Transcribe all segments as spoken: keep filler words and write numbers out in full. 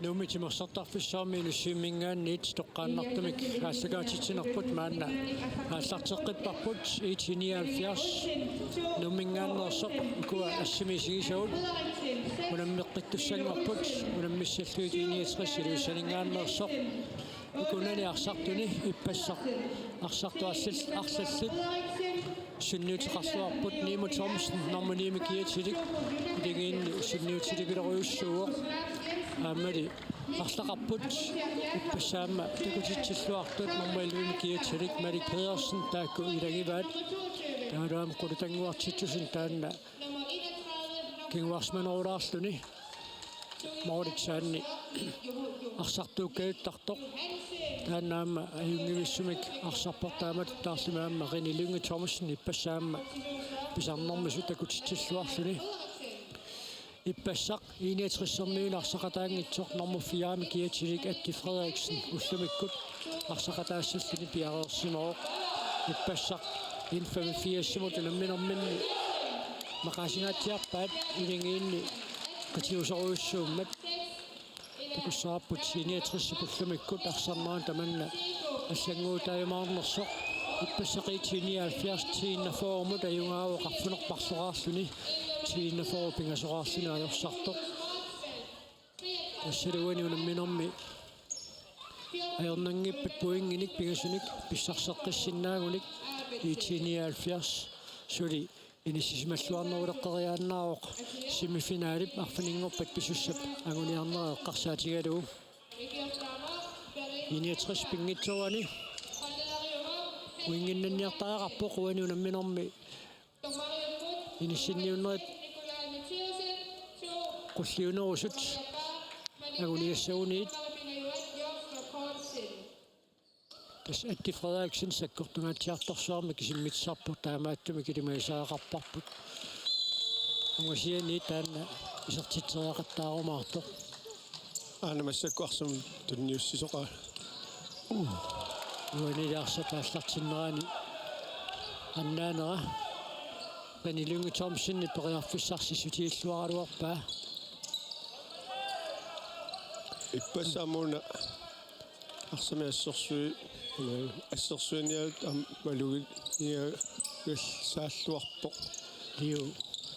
Nuummi timersortarfissuarmi Inussivimminngaanniit toqqaannartumik aallakaatitsinerput maanna aallarteqqipparput. IT nioghalvfjerds Nuumminngaanneersoq ukua assimi isigisagut unammeqqittussanngorput. Unammissallugit I niogtres Ilulissaninngaanneersoq ukunani arsartuni ippassaq arsartuassal arlallit sunniuteqarluarput. Nimo Thomsen nummer ni-mi kiatilik iligiinni sunniutileruujussuuvoq. Aammali arlaqarput ippassaq aamma takutitsilluartut nummer elleve-mi kiatilik Malik Pedersen taakku ilagivaat. Taavalu aamma qulutannguartitsusunut taanna kinguarsimanerulaarluni. Moritsaanni arsartuukkajuttartoq. Taanna aamma ajunngivissumik arsarpoq taamatut taarlumi aamma Rene Lynge Thomsen ippassaq aamma pisarnermisut takutitsilluarluni. Ippassaq I niogtres-ermiunit arsaqataanngitsoq nummer fire-mi kiatilik Atti Frederiksen ullumikkut arsaqataassalluni piareersimavoq. Ippassaq N femogfirs-imut unamminerminni maqaasingaatsiarpaat iligiinni qitiusorujussuummat. Takussavarput I niogtres-ip ullumikkut arsarnerani tamanna allannguutaajumaarnersoq. Ippassaq IT nioghalvfjerds T enogfyrre-mut ajugaavoq arfineq-marloraarluni, T enogfyrre pingasoraarluni ajorsartoq. Tassalu uani unamminermi ajornanngippat pointinik pingasunik pissarseqqissinnaagunik IT nioghalvfjerds suli inissisimalluarneruleqqeriaannaavoq semifinalip arfininngorpat pisussap anguniarnera eqqarsaatigalugu. I niogtres pinngitsoorani pointinnanniartariaqarpoq uani unamminermi inissinniunnerit qulliunerusut anguniassaguniit. Tassa Atti Frederiksen sakkortungaatsiartorsuarmik isimmitsisarpoq, taamaattumik ilimagisariaqarparput. Ungasianiit taanna isertitseriaqattaarumaartoq. Aana massakkut arsaq tunniussisoqaaq. Uanili arsaq aallartinnerani annaanera Rene Lynge Thomsen periarfissarsiorluaraluarpaa. Ippassaq aamma una arsamik assersui-, assersuiniarlugu aamma maluginiagassaalluarpoq. Leo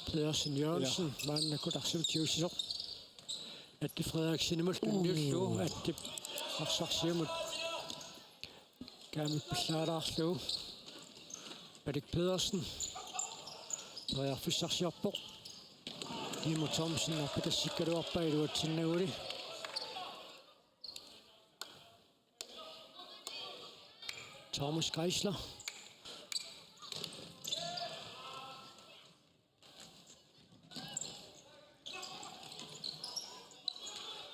Pedersen Jørgensen, ja, maannakkut arsamik tigussisoq. Atti Frederiksenimut tunniullugu, Attip arsaq siumut kaamippallaalaarlugu. Malik Pedersen periarfissarsiorpoq. Timo Thomsen arpatassikkaluarpaa iluatsinnaguli. Thomas Geisler.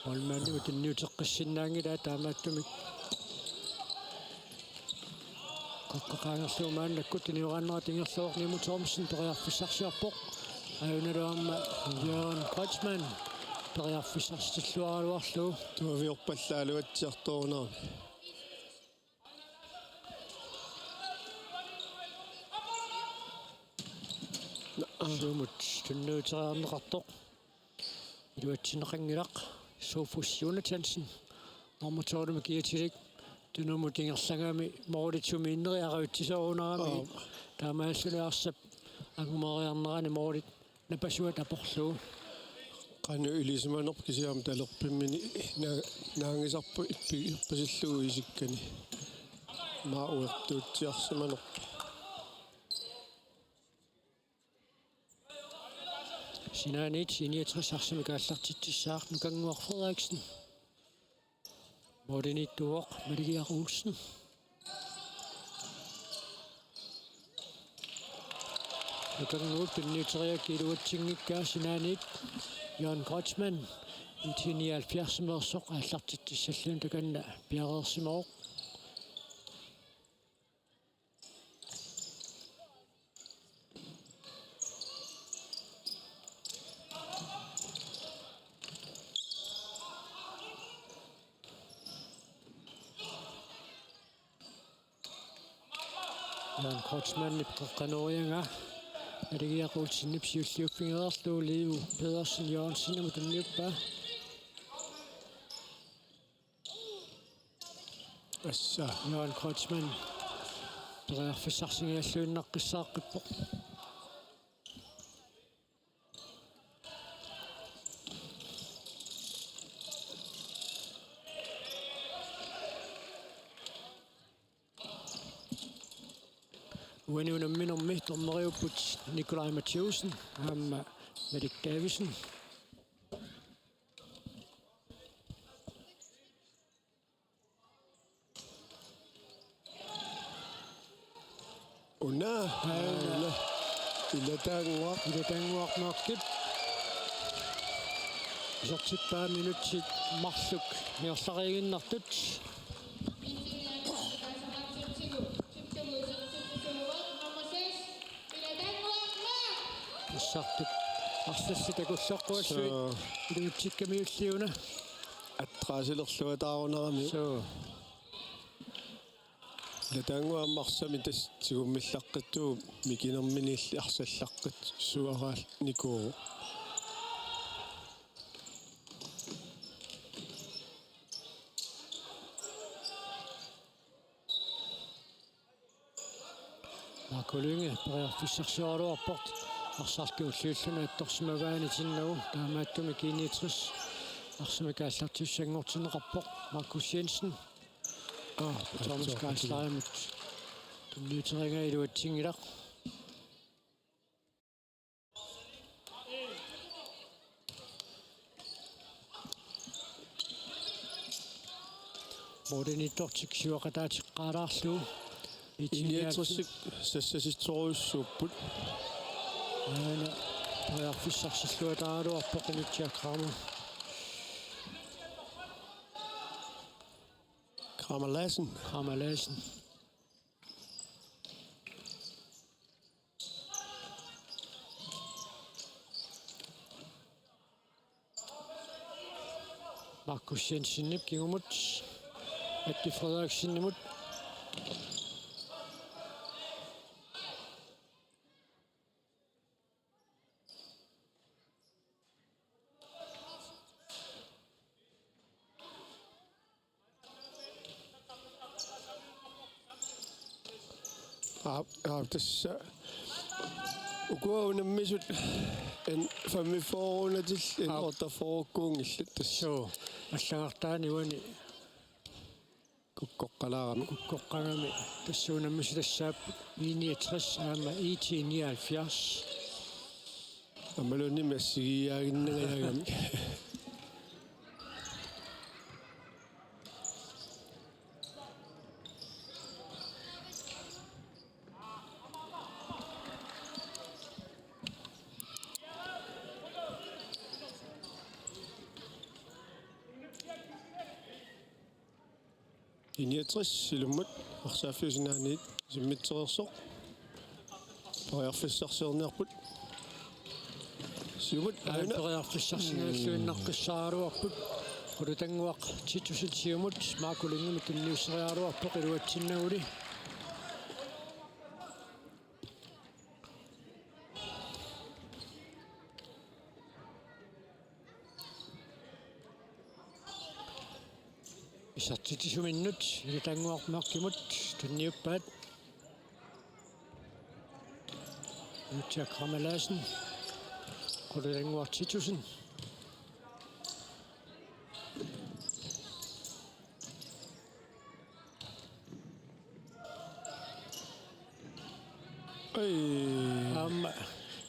Målmandimut tunniuteqqissinnaanngilaa, taamaattumik qaqqat qaangerlugu maannakkut tunioraannera ingerlavoq. Nimo Thomsen periarfissarsiorpoq. Ajunalu aamma Jørgen Kreutzmann periarfissarsitilluaraluarlugu. Tuaviorpallaaluatsiartoorunarami. Siumut tunniuteriarneqartoq iluatsinneqanngilaq. Sofus Jonathansen, nummer tolv-mi kiatilik, tunumut ingerlagami målitsumi inneriaravitsisoorunarami. Aap. Taamaalilluni arsap angumeriarnerani målit napasua taporlugu. Qanoq ilisimanerpoq kisianni talerpimmini na-, naanngisarpoq ippi-, ippasillugu isikkani. Aamma uertuutsiarsimanerpoq. Sinaaniit I niogtres arsamik aallartitsissaaq Nukannguaq Frederiksen. Målimiittuuvoq Maligiaq Olsen. Nukannguup tunniuteriaraa iluatsinngikkaa sinaaniit Jørgen Kreutzmann IT nioghalvfjerds-imeersoq aallartitsissalluni takanna piareersimavoq. Jørgen Kreutzmannip qeqqanoriagaa Maligiaq Olsenip siulliuffigereerlugu Leo Pedersen Jørgensenimut tunniuppaa. Assa. Johan Kreutzmann periarfissarsinngilluinnaqqissaaqqippoq. Uani unamminermi dommeriupput Nikolaj Mathiussen aamma Malik Davidsen. Una. Aana. Ilataannguaq. Ilataannguaq Mørkip. Isertippaa minutsit marluk ingerlariiginnartut. Pissartut arlallit takulloqquallugit. Suu. Iluatsikkamiulliuna. Attraasilerluataarunarami. Suu. Ilataannguaq aamma arsami tassa tigummillaqqittuuvoq, mikinerminiilli arsallaqqitsuaraallunikuuvoq. Marco Lynge periarfissarsioraluarpoq arsartuulliulluni attorsimavaani tinnagu, taamaattumik I niogtres arsamik aallartissanngortinneqarpoq. Markus Jensen. Aa, Thomas Karlsleimut tunniuterigaa iluatsinngilaq. Mooriniittortik siuaqataateqqaalaarlugu. I niogtresip sassasitsorujussuupput. Aana periarfissarsilluataaraluarpoq Inutsiaq Kramer. Kramer Larsen. Kramer Larsen. Markus Jensenip kingumut. Matti Frederiksenimut. Aap, aap, tassa ukua unammisut N femogfyrre-unatillu, N otteogfyrre-kkuunngillat tassa. Suu, allagartaani uani kukkoqqalaarami. Kukkoqqagami tassa unammisut tassaapput I niogtres aamma I T nioghalvfjerds. Aammaluunniit assigiiaaginnangajagami. I niogtres ilummut arsaaffiup sinaaniit isimmitsereersoq. Periarfissarsiorniarput. Siumut, aana, aana. Periarfissarsiorniarluinnaqqissaaraluarput. Qulutannguaq Titussen siumut Marco Lyngimut tunniusseriaraluarpoq iluatsinnaguli. Isertitsisuminnut Ilitannguaq Mørkimut tunniuppaat. Inutsiaq Kramer Larsen. Qulutannguaq Titussen. Ai. Aamma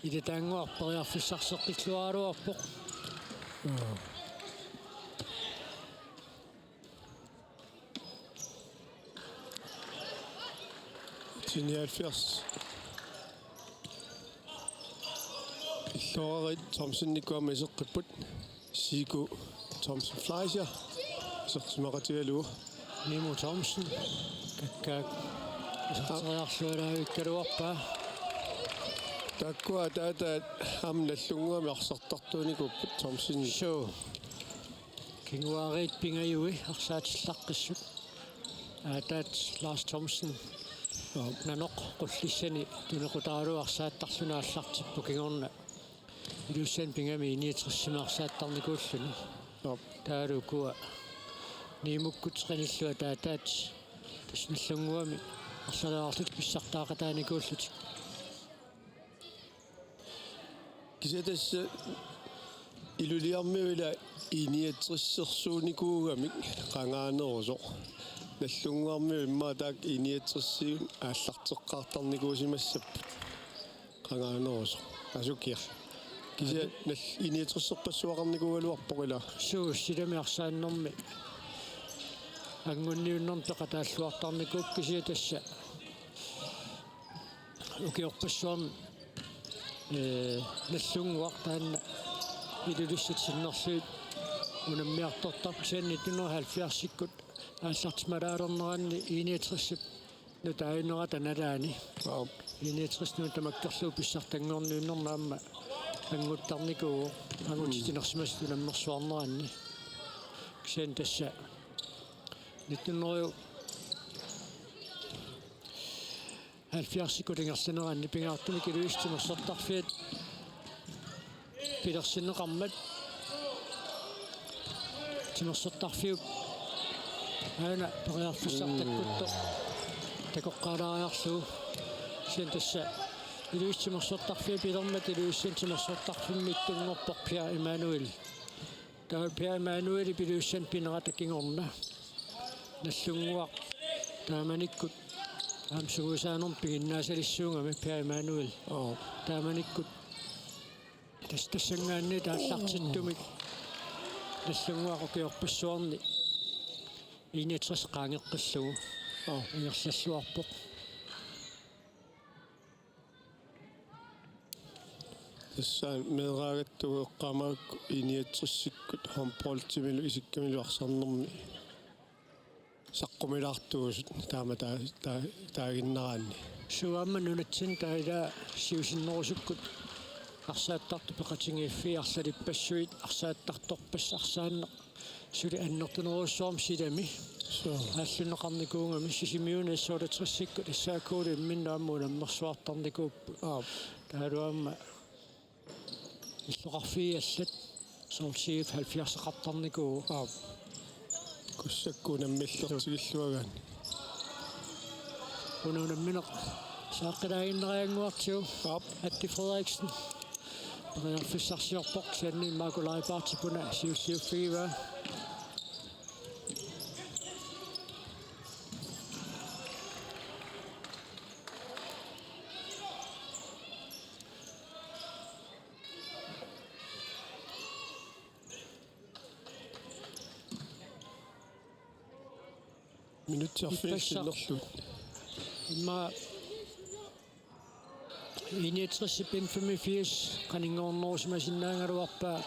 Ilitannguaq periarfissarseqqilluaraluarpoq. Nioghalvfjerds. Illorarit Thomsenikkut aamma iseqqipput. Siku Thomsen Fleischer isersimaqatigalugu. Nimo Thomsen. Kakkaak iserteriarlualaavikkaluarpaa. Taakkua ataataat aamma nallunnguamik arsartartuunikuupput Thomsen. Suu. Kinguaariit pingajui arsaatillaqqissut. Aataat Lars Thomsen. Joo. Nanoq qullissani tunequtaralugu arsaattarluni aallartippoq kingorna. Ilussani pigami I niogtresimi arsaattarnikuulluni. Joo. Taavalu ukua Nimukkut qinilluat ataataat Tassa Nagdlunguami arlalaarlutik pissartaaqataanikuullutik. Kisianni tassa Ilulissarmiut ila I-niogtressersuunikuugamik qangaanerusoq. Nagdlunguarmiut immaqa taakku I-niogtresiunik aallarteqqaartarnikuusimassapput qangaanerusoq. Asukiaq. Kisianni nal-, I-niogtresserpassuaqarnikuugaluarpoq ila. Suu, silami arsaannermi. Angunniunnermi peqataalluartarnikuupput kisianni tassa. Ukiorpassuarni, ee, Nagdlunguaq taanna Ilulissat sinnerlugit unammiartortarpoq kisianni nitten hundrede og halvfjerdsikkut aallartimalaalerneranni I-niogtresip nutaajunerata nalaani. Aap. I-niogtres nuna tamakkerlugu pissartanngorniunnermi aamma annguttarnikuuvoq, angutit timersimasut unammersuarneranni. Kisianni tassa nitten hundrede halvfjerdsikkut ingerlaneranni pingaartumik Ilulissat timersortarfiat pilersinneqarmat timersortarfiup aana periarfissaq takkuttoq takoqqaalaariarlugu. Kisianni tassa Ilulissat timersortarfiat pilermat Ilulissat timersortarfimmiittunngorpoq Pierre Emmanuel. Taava Pierre Emanuelip Ilulissani pinerata kingorna. Nagdlunguaq taamanikkut aamma sungiusaanermut piginnaasalissuugami Pierre Emanuel. Oo. Taamanikkut tas-, tassanngaanniit aallartittumik Nagdlunguaq ukiorpassuarni I-niogtres qaangeqqillugu. Oo. Ingerlalluarpoq. Tassa meeraagattugu eqqaamavakka I-niogtresikkut håndboldimilu isikkamilu arsarnermi saqqumilaartuusut taama taa-, taa-, taaginnaraanni. Suu, aamma nunatsinni taava ila siusinnerusukkut arsaattartut peqatigiiffii arlalippassuit arsaattartorpassuit arsaanneq suli annertunerujussuarmik silami. Suu. Aallunneqarnikuugami Sisimiuni S-otteogtresikkut S A K-lu imminnut aamma unammersuartarnikuupput. Aap. Taavalu aamma illoqarfiit allat soorlu C F halvfjerdseqartarnikuuvoq. Aap. Kussakkut unammillertigilluagaanni. Una unammineq saaqqilaaginnariannguartigu. Aap. Atti Frederiksen. Periarfissarsiorpoq kisianni Marco Leibartip una siulliuffigivaa. Minutsit arfineq-marluk. Immaqa I-niogtresip N femogfirs qaninngornerusimasinnaagaluarpaa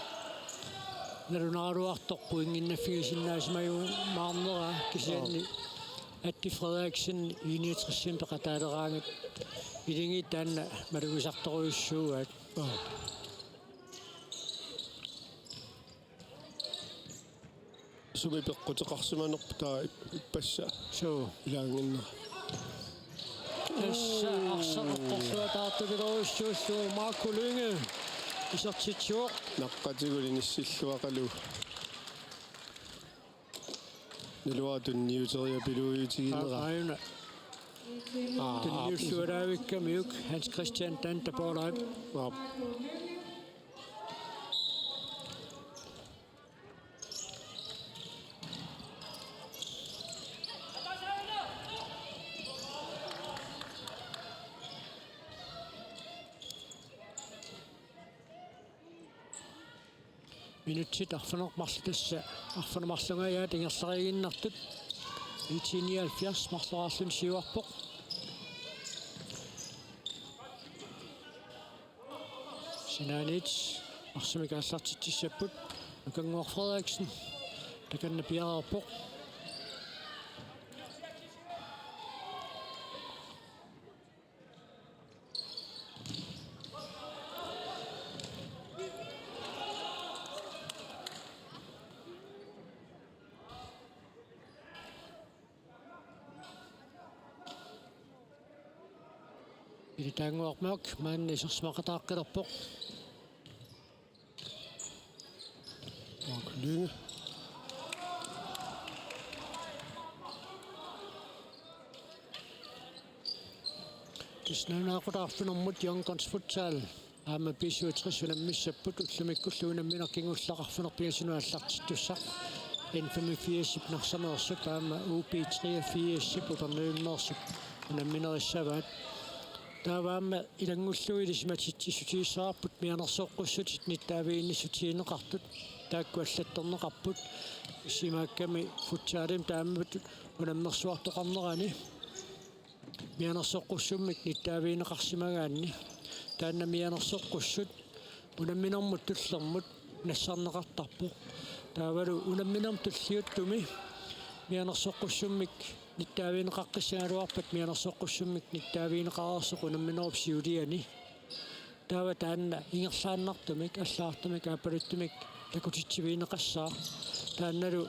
nalunaraluartoq pointinnaffigisinnaasimajumaarneraa kisianni Atti Frederiksen I-niogtresimi peqataaleraangat iligiit taanna malugisartorujussuugaat. Sumi peqquteqarsimanerput taava ip-, ippassaq. Suu. Ilaanginnera. Tassa arsaq eqqorluataartupiloorujussuullugu Marco Lynge isertitsivoq. Naqqatigut inissilluaqalugu. Naluara tunniuteriapiluujutiginera. Aajuna. Aa, tunniullualaavikkamiuk Hans Christian Tanta Borlaug. Aap. Minutsit arfineq-marluk tassa arfineq-marlungajaat ingerlariiginnartut. IT nioghalvfjerds marloraarluni siuarpoq. Sinaaniit arsamik aallartitsissapput. Nukannguaq Frederiksen takanna piareerpoq. Ilitaannguarmiuk maanna isersimaqataaqqilerpoq. Mark Lynge. Nalunaaqutaq arfinermut Young Guns Futsal aamma B syvogtres unammissapput, ullumikkullu unammineq kingulleq arfineq-pingasunut aallartittussaq N femogfirsip Narsameersup aamma U B treogfirsip Upernavimmeersup unamminerissavaat. Taava aamma ilanngullugu ilisimatitsissutigissavarput mianersoqqussutit nittaavigiinnissutigineqartut, taakku allattorneqarput. Isumaakkami futsalimi taamatut unammersuartoqarnerani mianersoqqussummik nittaavigineqarsimagaanni, taanna mianersoqqussut unamminermut tullermut nassarneqartarpoq. Taavalu unamminermut tulliuttumi mianersoqqussummik nittaavigineqaqqissagaluarpat mianersoqqussummik nittaavigineqareersoq unamminerup siuliani. Taava taanna ingerlaannartumik allagartamik aappaluttumik takutitsivigineqassaaq. Taannalu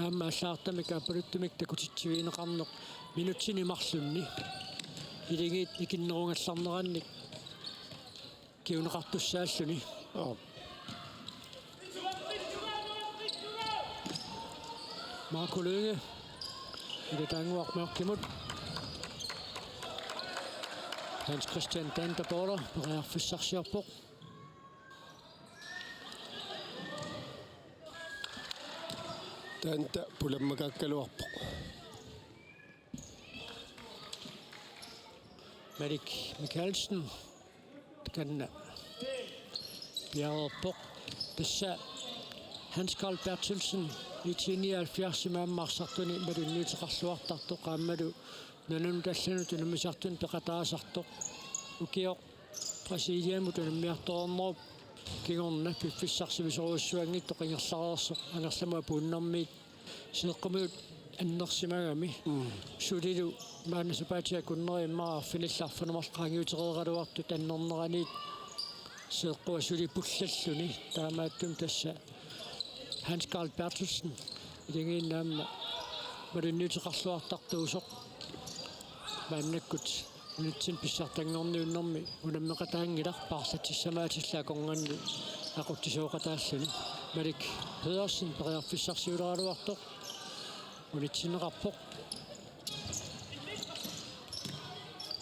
aamma allagartamik aappaluttumik takutitsivigineqarneq minutsini marlunni ilagit ikinnerugallarnerannik kinguneqartussaalluni. Aap. Marco Lynge. Ilataannguaq Mørkimut. Hans Christian Danterborger periarfissarsiorpoq. Danta pulammakkaluarpoq. Malik Mikkelsen. Takanna piareerpoq. Tassa Hans Carl Berthelsen IT nioghalvfjerdsimi aamma arsartuni malunniuteqarluartartoq aammalu nunanut allanut unammisartuni peqataasartoq. Ukioq Brasiliamut unammiartornerup kingorna piffissaq sivisuujussuanngitsoq ingerlareersoq angerlamut apuunnermiit seeqqumigut annersimagami. Mm. Sulilu maanna sapaatip akunneri immaqa arfinillit arfineq-marluk qaangiutereeraluartut annerneraniit seeqquaq suli pullalluni. Taamaattumik tassa Hans Carl Berthelsen ilagiinnaamma malunniuteqarluartartuusoq maannakkut nunatsinni pissartanngorniunnermi unammeqataanngilaq, paarlatissamaatillu akornanni aqutsisooqataalluni. Malik Pedersen periarfissarsiuleraluartoq unitsinneqarpoq.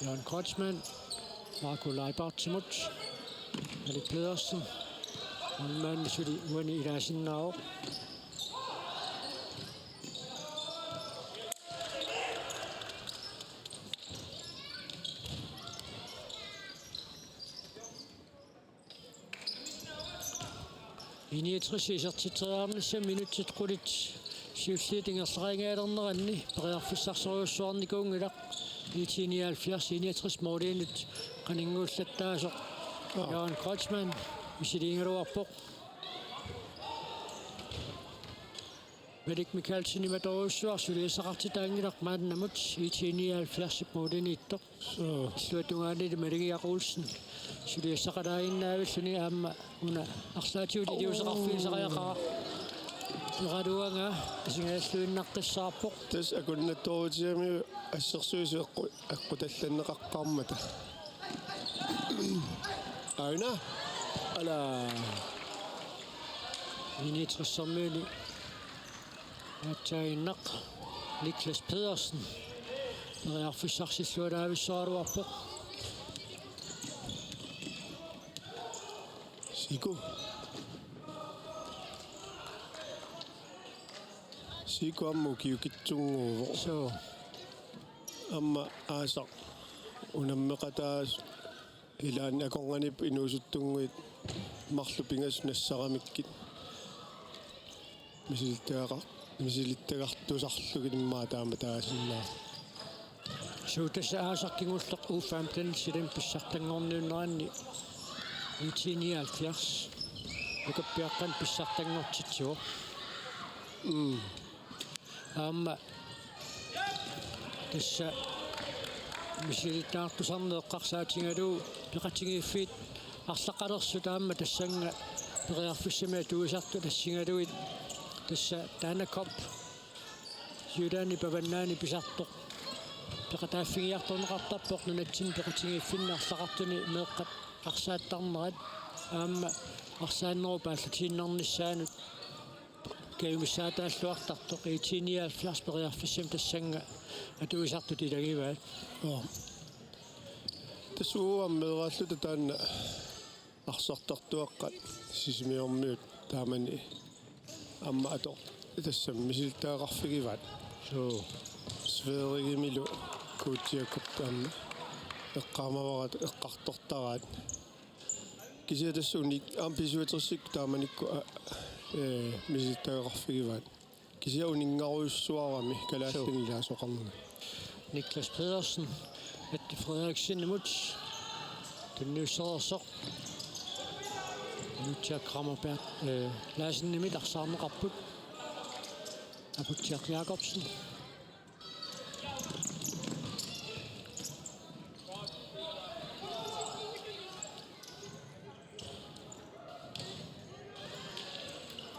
Jørgen Kreutzmann, Marco Leibartsimut, Malik Pedersen, maanna suli uani ilaasinnaavoq. I niogtres isertitseriarnissami minutsit qulit siulliit ingerlariingajalerneranni periarfissarsiorujussuarnikuunngilaq. IT nioghalvfjerds I niogtres måliinut qaninnguullattaasoq. Jørgen Kreutzmann misiliigaluarpoq. Malik Mikkelsen imatorujussuaq suliassaqartitaanngilaq maannamut IT nioghalvfjerdsip målimiittoq. Suu. Illuatungaanili Malik Jakob Olsen suliassaqalaaginnaavilluni aamma una arlaatigut iliuuseqarfigisariaqarpoq. Peraluagaa isigajalluinnaqqissaarpoq. Tassa akunnattoorutigalugu assersuisut eqqu-, eqqutallanneqaqqaarmata. Aina. Ala. I niogtressermiuni. Aatsaannaq Niklas Pedersen periarfissarsilluaraavissoraluarpoq. Siku. Siku aamma ukiukitsunnguuvoq. Suu. Aamma aasaq unammeqataasut ilaanni akornanni inuusuttunnguit marluk pingasut nassaramikkit. Misilittagaqar-, misilittagartusarlugit immaqa taama taasinnaavoq. Suu, tassa aasaq kingulleq U femten silami pissartanngorniunneranni IT nioghalvfjerds nukappiaqqanik pissartanngortitsivoq. Mm. Aamma tassa misilittagartusarneq eqqarsaatigalugu peqatigiiffiit arlaqalersut aamma tassannga periarfissamik atuisartut assigalugit tassa Dana Cup Jyllandip avannaani pisartoq peqataaffigiartorneqartarpoq nunatsinni peqatigiiffinni arlaqartuni meeqqat arsaattarnerat aamma arsaannerup aallutiinnarnissaanut kajumissaataalluartartoq IT nioghalvfjerds periarfissamik tassannga atuisartut ilagivaat. Joo. Tassa uagut meeraalluta taanna arsartartuaqqat Sisimiormiut taamani aamma ato-, tassami misilittagaqarfigivaat. Suu. Sverigemilu Kuutsiakup taama eqqaamavara eqqartortaraat. Kisianni tassa unik aamma B syvogtres taamanikkut, a, ee, misilittagaqarfigivaat. Kisianni uninngarujussuarami kalaallinilaasoqarnanga. Niklas Pedersen, Mette Frederiksenimut. Tunniussereersoq. Nutsiak Rammerberg, eh, Larsenimit arsaarneqarput. Aputsiaq Jakobsen.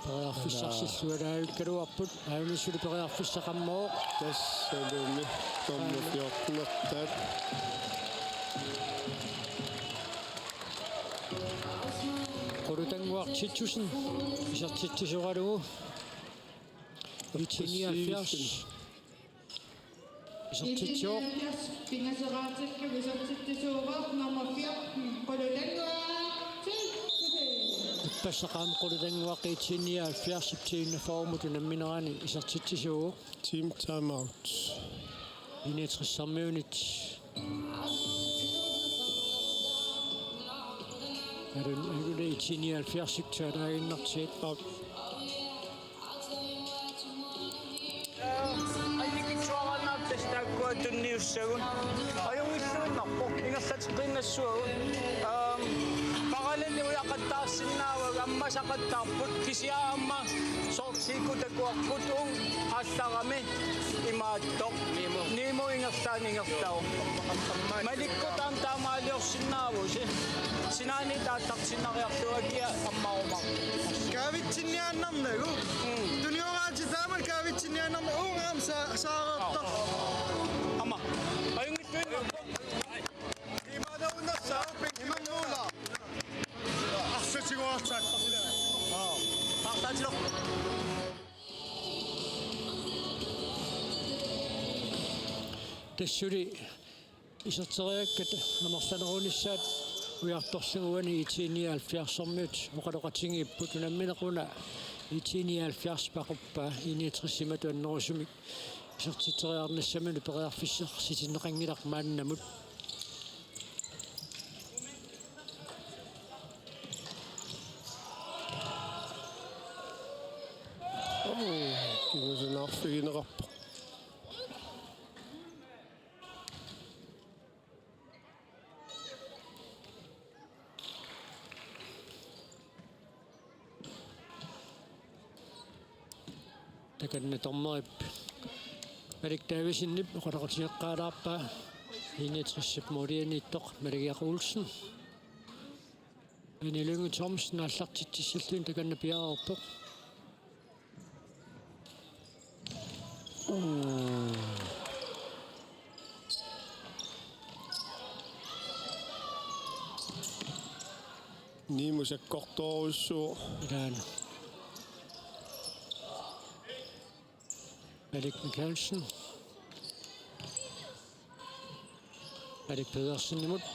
Periarfissarsillualaavikkaluarput, aamma suli periarfissaqarpoq. Tassalumi nummer fjorten-ertaat. Qulutannguaq Titussen, isertitsisoralugu. I T nioghalvfjerds. Isertitsivoq. Pingasoqaatillu isertitsisuuvoq nummer fjorten, Qulutannguaq Titussen. Ippassaq aamma Qulutannguaq I T nioghalvfjerds-ip T enogfyrre-mut unamminerani isertitsisuuvoq. Team timeout. I niogtres-ermiunit. Alun, alun I T nioghalvfjerds-ip taalaaginnartigut. Aap. Annikitsuaraannaap tassa taakkua tunniussagut. Ajunngilluinnarpoq, ingerlateqqiinnassavagut. Aam, paralleli ujaqattaarsinnaavagut, ammasaqattaarput, kisianni aamma soorlu siikutakuarput uunga aallarami imaattoq. Nimo. Nimo ingerlaannaq ingerlavoq. Malikkut taama taamaaliorsinnaavusi. Sinaaniit aallartinnariarlugu akia ammaruma. Kaavitsinniaannarnagu. Mm. Tunioraatit taama kaavitsinniaannarnagu. Uunga aamma sa-, saareertaq. Aamma. Ajunngitsuinnarpoq. Imaluunniit saapik imammuula. Arsaq tiguartak. Aa. Arsaq tiguartak. Tassuli iserteriakkat amerlanerunissaat ujartorlugit uani I T nioghalvfjerds-ermiut oqaloqatigiipput, unammineq una I T nioghalvfjerds-ip aquppaa, I niogtres-ip imatut annerusumik isertitseriarnissaminut periarfissarsitinneqanngilaq maannamut. Oo, kingusinnaarfigineqarpoq. Takanna dommerip Malik Davidsenip oqaloqatigeqqaalaarpaa, I niogtres-ip målimiittoq Malik Olsen. Anne Lynge Thomsen aallartitsissallugu takanna piareerpoq. Nimo sakkortoorujussuuvoq. Ilaana. Malik Mikaelsen. Malik Pedersenimut.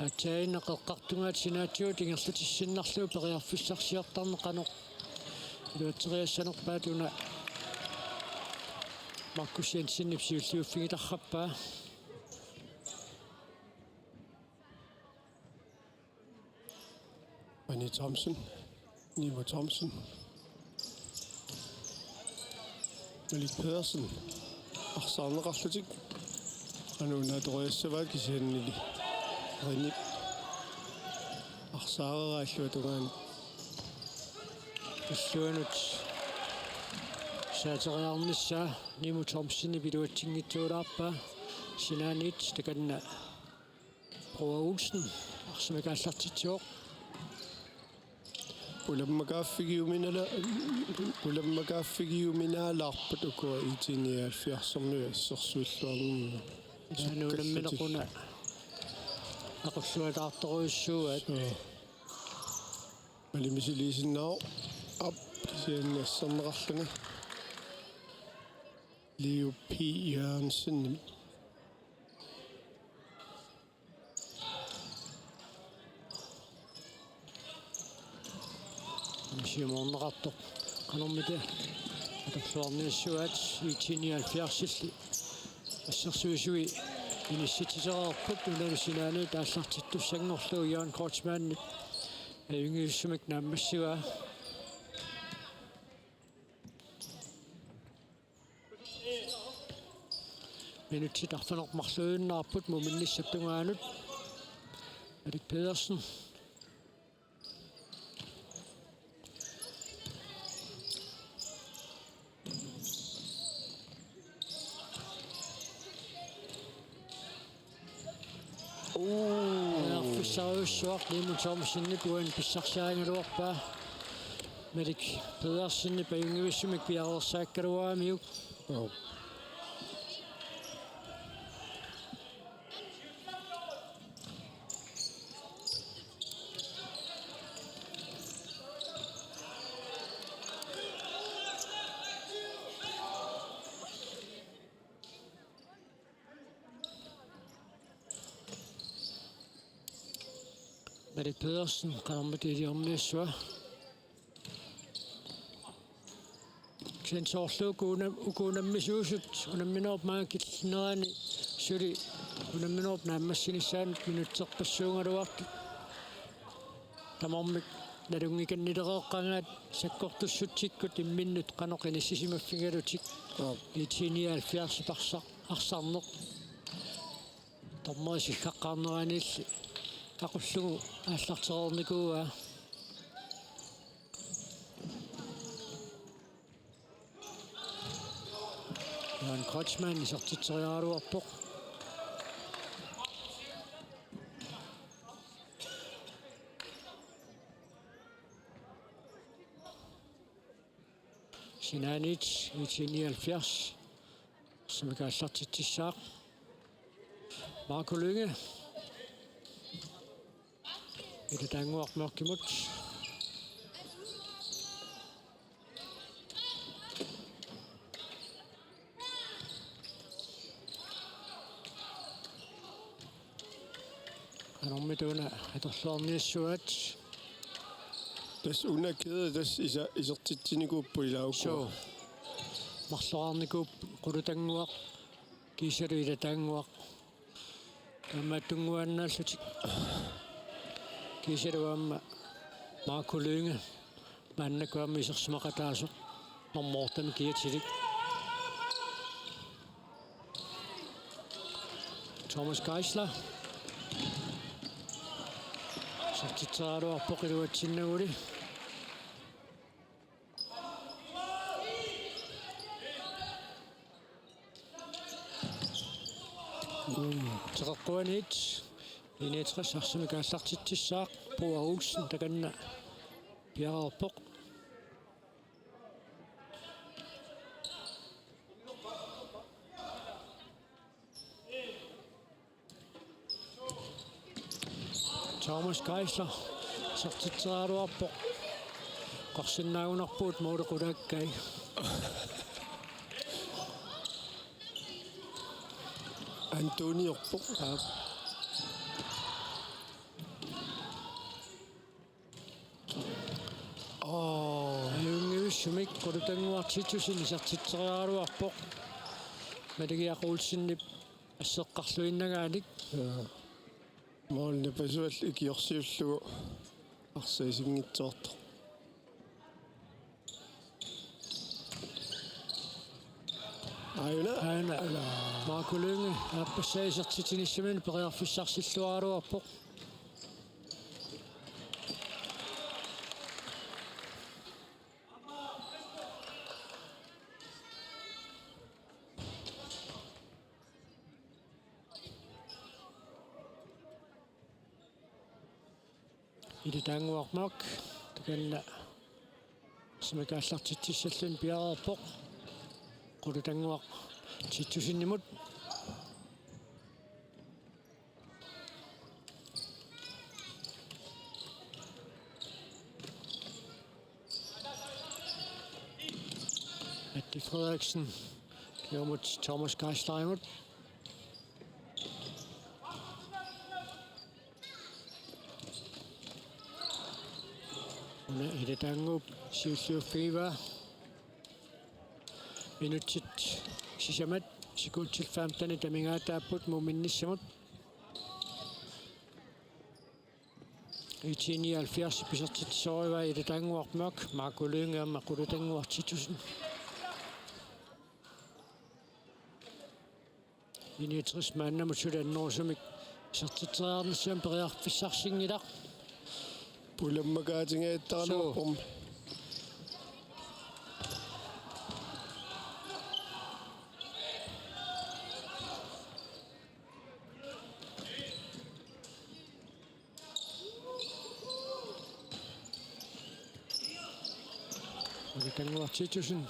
Aatsaannguaq eqqartugaat sinaatigut ingerlatissinnarlugu periarfissarsiortarneq qanoq iluatseriassanerpaat, una Markus Jensenip siulliuffigitarpaa. Anne Thomsen. Nimo Thomsen. Malik Pedersen. Arsaarneqarlutik. Anuunaatoriassavaat kisiannili. Rinip. Arsaareraallua tungaanut. Illuanut. Saateriarnissaa Nimo Thomsenip iluatsinngitsuulaarpaa. Sinaaniit takanna. Roar Olsen, arsamik aallartitsivoq. Pulamakaaffigiuminala-, pulamakaaffigiuminaalaarput ukua I T nioghalvfjerds-ermiut assersuilluarnermut. Taanna unammineq una aqulluataartorujussuuaat. Suu. Mali misiliisinnaavoq, aap, kisianni asserneqarluni Leo P. Jørgensen. Siumorneqartoq qanormita atorluarniassuaat. I T nioghalvfjerdsilli assersuisui inissititereerput, unalu sinaaniit aallartittussanngorlugu Jørgen Kreutzmannip ajunngivissummik naammassigaa. Minutsit arfineq-marluinnaapput muminnissap tungaanut. Erik Pedersen. Uu. Periarfissarujussuaq Limo Thomsenip uani pissarsiarigaluarpaa. Malik Pedersenip ajunngivissummik piareersaakkaluaramiuk. Joo. Malik Pedersen, qanormita iliorniassava. Kisianni soorlu uku una-, uku unammisuusut, unamminerup maanga killinnerani suli unamminerup naammassinissaanut minutserpassuugaluartut. Tamarmik nalunngikannileriikkagaat sakkortussutsikkut imminnut qanoq inissisimaffigalutik. Joo. I T nioghalvfjerds arsar-, arsarneq. Dommeri sikkaqqaarneraniilli aqullugu aallartereernikuuaa. Jørgen Kreutzmann isertitseriaraluarpoq. Sinaaniit I T nioghalvfjerds. Arsamik aallartitsissaaq. Marco Lynge. Ida Tannguaq Mørkimut. Qanormita una atorluarniassuaat. Tassa una kæde tassa isa-, isertitsinikuupput ilaa uku. Suu. Marloraarnikuupput Qulutannguaq kiisalu Ida Tannguaq. Taamaattunnguaannaallutik. Kiisalu aamma Marco Lynge. Maannakkut aamma isersimaqataasoq normu ottemik kiatilik. Thomas Geisler. Isertitseriaraluarpoq iluatsinnaguli. Mm, teqeqquaniit I niogtres arsamik aallartitsissaaq, Pua Olsen takanna piareerpoq. Thomas Geisler isertitseriaraluarpoq. Qarsinnaagunarpugut måli qulaakkai. Antoniorpoq. Aap. Aa. Ajunngivissumik Qulutannguaq Titussen isertitseriaraluarpoq. Maligiaq Olsenip asseqqarluinnagaanik. Jaa. Målini pasuallu ikiorsiullugu arsaq isinngitsoortoq. Aajuna. Aajuna. Ala. Marco Lynge aappassaa isertitsinissaminut periarfissarsilluaraluarpoq. Ida Tannguaq Mørch takanna arsamik aallartitsissalluni piareerpoq. Qulutannguaq Titussenimut. Frederiksen. Kingumut Thomas Geislerimut. Una Ilataannguup siulliuffigivaa. Minutsit sisamat, sekundit femtenit amigaataapput Muuminnissamut. IT nioghalvfjerds isertitsisoorivaa Ilataannguaq Mørch, Marco Lynge aamma Qulatannguaq Titussen. I niogtres maannamut suli annerusumik isertitseriarnissamut periarfissarsinngilaq. Pulammakaatingajattaraluarpum. Suu. Qulatannguaq Titussen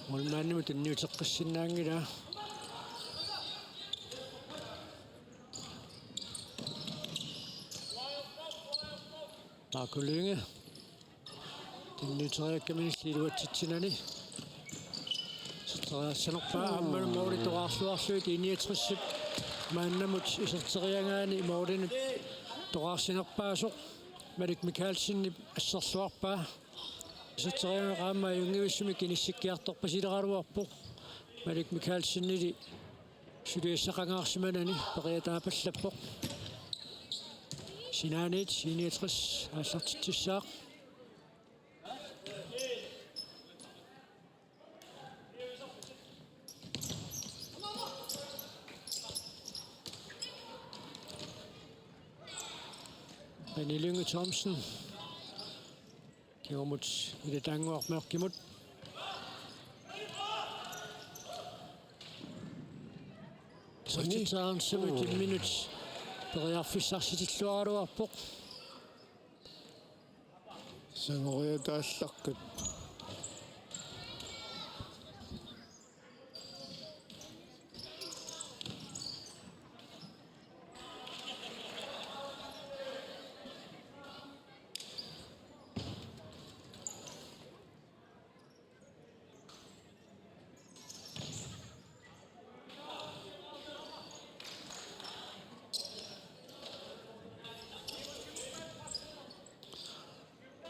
målmandimut tunniuteqqissinnaanngilaa. Marco Lynge. Tunniuteriakkaminnillu iluatsitsinani. Iserteriassanerpaa aammalu måli toqqarluarlugu, I niogtresip maannamut iserteriagaani målinut toqqarsinerpaasoq. Malik Mikaelsenip asserluarpaa. Iserteriagaq aamma ajunngivissumik inissikkiartorpasileraluarpoq. Malik Mikaelsenili suliassaqangaarsimanani periataapallappoq. Sinaaniit I niogtres aallartitsissaaq. Benny Lynge Thomsen. Kingumut Ilataannguaq Mørchimut. Sani. Sutsaansimut imminut periarfissarsitilluaraluarpoq. Sangoriataallaqqippoq.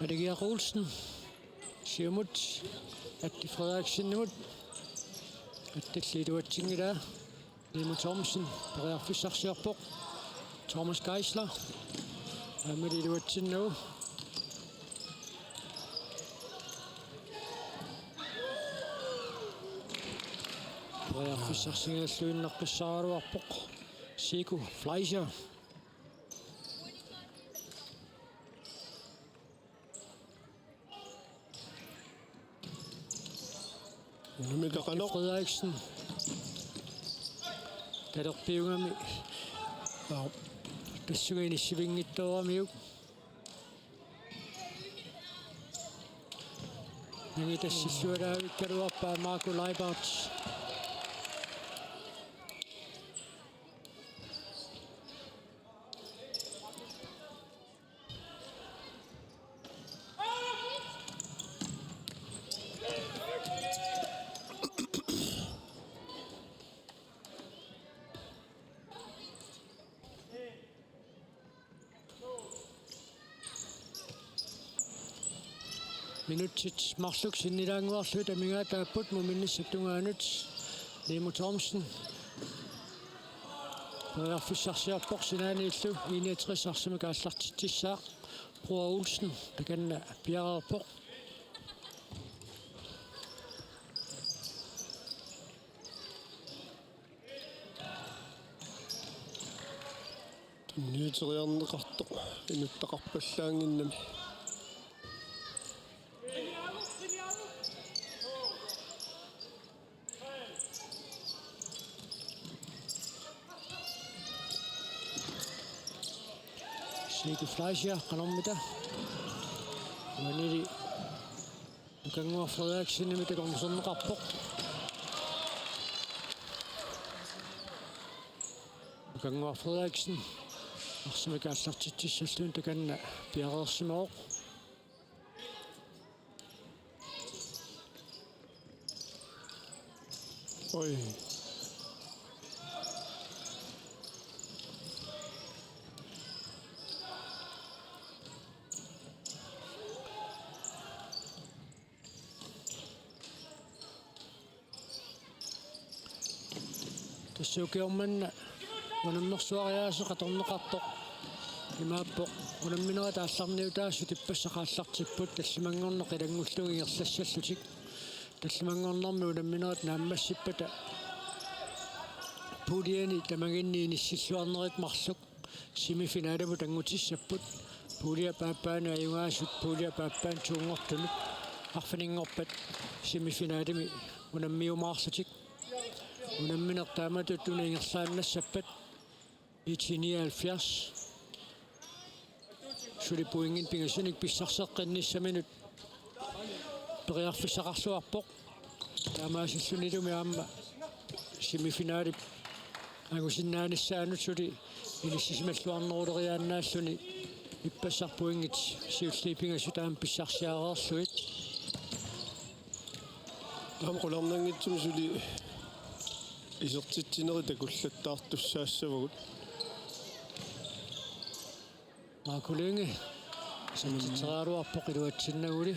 Aligiaq Olsen siumut, Atti Frederiksenimut, Attilli iluatsinngilaa. Nimo Thomsen periarfissarsiorpoq. Thomas Geisler aamma iluatsinnagu. Periarfissarsigalluinnaqqissaaraluarpoq Siku Fleischer. Unammi taqanoq. Frederiksen. Talerpiugami. Aap. Tassunga inissivinngitsooramiuk. Nangitassilluaraavikkaluarpaa Marco Leibert. Minutsit marluk sinnilaannguarlugit amigaataapput Muuminnissap tungaanut. Nimo Thomsen periarfissarsiorpoq sinaaniillu, I niogtres arsamik aallartitsissaaq. Bror Olsen takanna piareerpoq. Tunniuteriarneqartoq inuttaqarpallaannginnami. Siku Fleischer qanormita. Uanili Nukannguaq Frederiksenimit takornuserneqarpoq. Nukannguaq Frederiksen arsamik aallartitsissalluni takanna piareersimavoq. Oj. Tassa ukioq manna unammersuariaaseq atorneqartoq imaappoq: unamminerat aallarniutaasut ippassaq aallartipput tallimanngorneq ilanngullugu ingerlassallutik. Tallimanngornermi unamminerat naammassippata puljeni tamaginni inissilluarnerit marluk semifinalimut anngutissapput. Puljiap aappaanut ajugaasut puljiap aappaanut toonngortunut arfininngorpat semifinalimi unammiumaarlutik. Unammineq taamatut una ingerlaannassappat I T nioghalvfjerds suli pointinik pingasunik pissarseqqinnissaminut periarfissaqarluarpoq. Taamaasillunilu aamma semifinalip angusinnaanissaanut suli inissisimalluarneruleriaannaalluni ippassaq pointit siulliit pingasut aamma pissarsiareerlugit. Taama qularnanngitsumik suli isertitsinerit takullattaartussaassavagut. Marco Lynge isertitseriaraluarpoq iluatsinnaguli.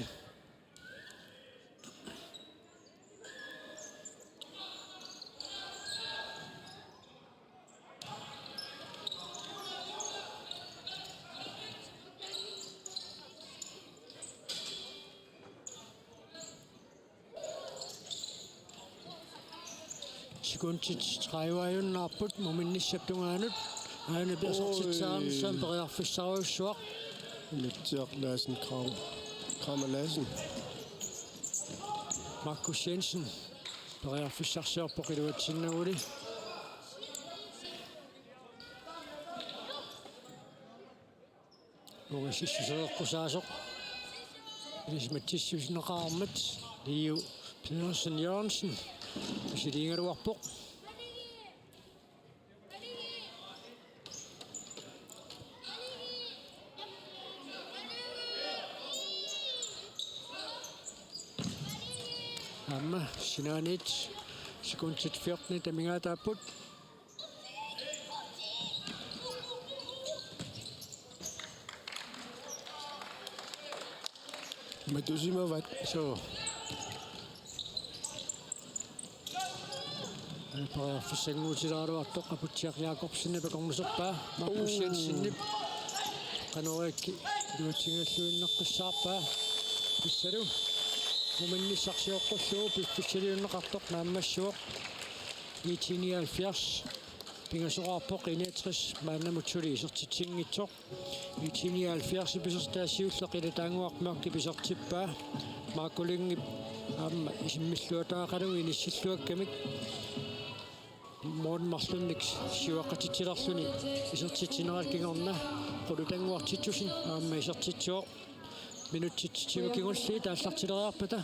Sekundit tredive-ajunnaarput muminnissap tungaanut. Aana isertitseriarnissamut periarfissarujussuaq. Nutsiaq Larsen, Kramer. Kramer Larsen. Markus Jensen periarfissarsiorpoq iluatsinnaguli. Ungasissusereqqusaasoq ilisimatsitsineqarmat Liu Pedersen Jørgensen misiliigaluarpoq. Aamma sinaaniit sekundit fjorten amigaataapput. Matusimavat. Suu. Periarfissannguutilaaraluartoq Aputsiaq Jakobsenip akornuserpaa. Markus Jensenip qanoq iluatsinngilluinnaqqissaarpaa. Tassalu muminnissaq sioqqullugu piffissaliunneqartoq naammassivoq. I T nioghalvfjerds pingasoqarpoq, I niogtres maannamut suli isertitsinngitsoq. I T nioghalvfjerds pisertaa siulleq Ilataannguaq Mørch isertippaa. Marco Lyngep aamma isimmilluataaqalugu inissilluakkamik Morten marlunnik siuaqqatitsilerluni isertitsinerata kingorna Qulutannguaq Titussen aamma isertitsivoq. Minutsit syv kingulliit aallartileriarpata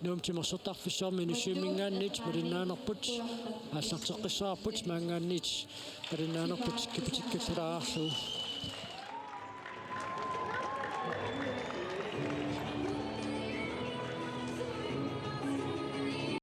Nuummi timersortarfissuarmi Inussivimminngaanniit malinnaanerput aallarteqqissaarput, maanngaanniit malinnaanerput kipitikkallalaarlugu.